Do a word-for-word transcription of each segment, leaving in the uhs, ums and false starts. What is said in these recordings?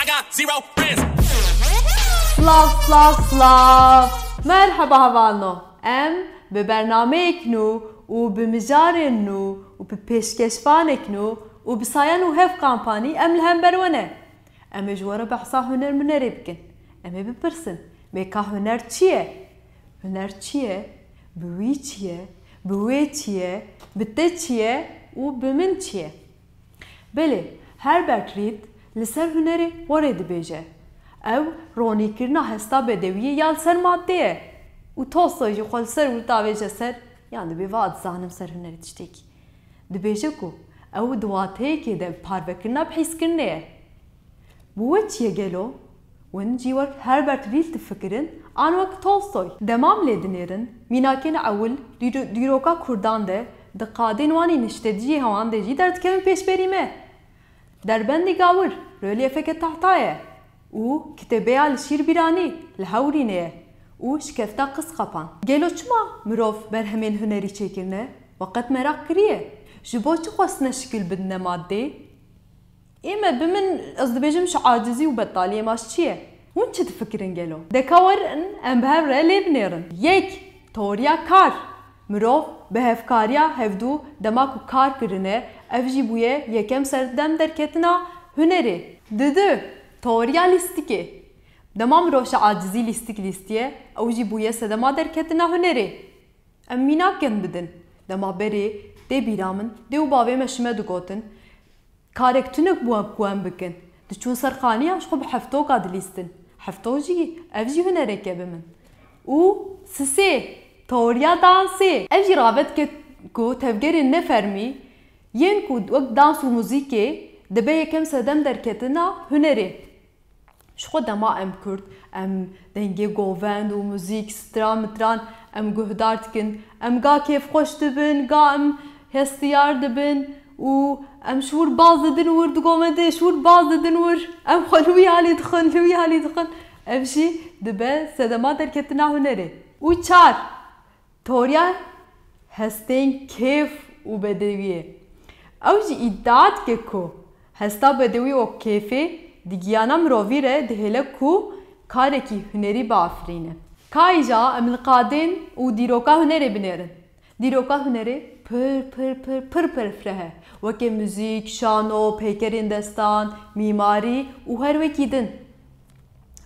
I got zero friends. Slav, slav, slav. Merheba hevalno. Em bi bernameyek nû û bi mijarên nû û bi pêşkeşvanek nû û bi saya nû hev kampanî em li hember we ne. Em ê ji we re behsa huner munerê bikin. Em ê bipirsin, bê ka huner çi ye? Huner çi ye? Bi wî çi ye? Bi wê çi ye? Bi te çi ye? Û bi min çi ye? Belê, Herbert Reed li ser hunerê werê dibêje. Ew ronîkirina hesta bedewiyê ya li ser madde ye. Û Tolstoy jî xwe li ser wî davêje ser, yan dibê va dizanim ser hunerê tiştekî. Dibêje ku ew di wateyekê de bi parvekirina bihîskirinê ye. Bi we çi ye gelo? Win jî wek Herbert Reed difikirin an wek Tolstoy? Dema em lê dinêrin, mînakên ewil dîro-, dîroka Kurdan de di qadên wan ên hiştedî yê hewan de jî derdikevin pêşberî me. Derbendî gawir, relyefeke tahta ye û kitêbeya li şîr bîranî li Hewrînê ye û şikefta Qizqapan. Gelo çima mirov berhemên hunerî çêkirine? We qet meraq kiriye? Ji bo çi xwestine şikil bidine maddê? Ê me bi min, ez dibêjim ji acizî û betaliyê ma ji çi ye? Hûn çi difikirin gelo? Deka werin em bi hev re lê binêrin. Yek, teoriya kar. Mirov bi hevkariya hevdû dema ku kar kirine, ev jî bûye yekem serdem derketina hunerê. Didu, teoriya lîstikê. Dema mirov ji acizî lîstik lîstiye, ew jî bûye sedema derketina hunerê. Em mînakin bidin. Dema berê tê bîra min, dê û bavê me ji me digotin, karek tune bû ku em bikin. Diçûn ser xaniya, ji xwe bi heftoka dilîstin. Heftok jî, ev jî hunereke bi min. Û sisê, teoriya dansê. Ev jî ravet dike ku tevgerên nefermî yên ku wek dans û muzîkê dibe yekem sedem derketina hunerê. Ji xwe dema em Kurd, em dengê govend û muzîk, stran mitran em guhdar dikin. Em ga kêfxweş dibin, ga em hestiyar dibin û em ji wir baz didin wir digotin, ji wir baz didin wir. Em xwe li wî alî dixin, li wî alî dixin. Ev jî dibe sedema derketina hunerê. Û çar, teoriya hestên kêf û bedewiyê. Ew jî îdia dike ku hesta bedewî û kêfê di giyana mirovî re dihêle ku karekî hunerî biafirîne. Ka îja em li qadên û dîroka hunerê binêrin. Dîroka hunerê pir, pir, pir, pir, pir fireh e. Weke muzîk, şano, peykerên destan, mîmarî û her wekî din.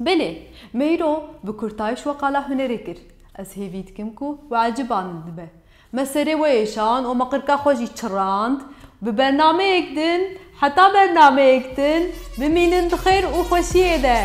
Belê, me îro bi kurtayî ji we qala hunerê kir. Ez hêvî dikim ku we ecibanin dibe. Me serê we êşand û me qirka xwe jî çirand. Bi bernameyek din, heta bernameyek din, bimînin bi xêr û xweşiyê de.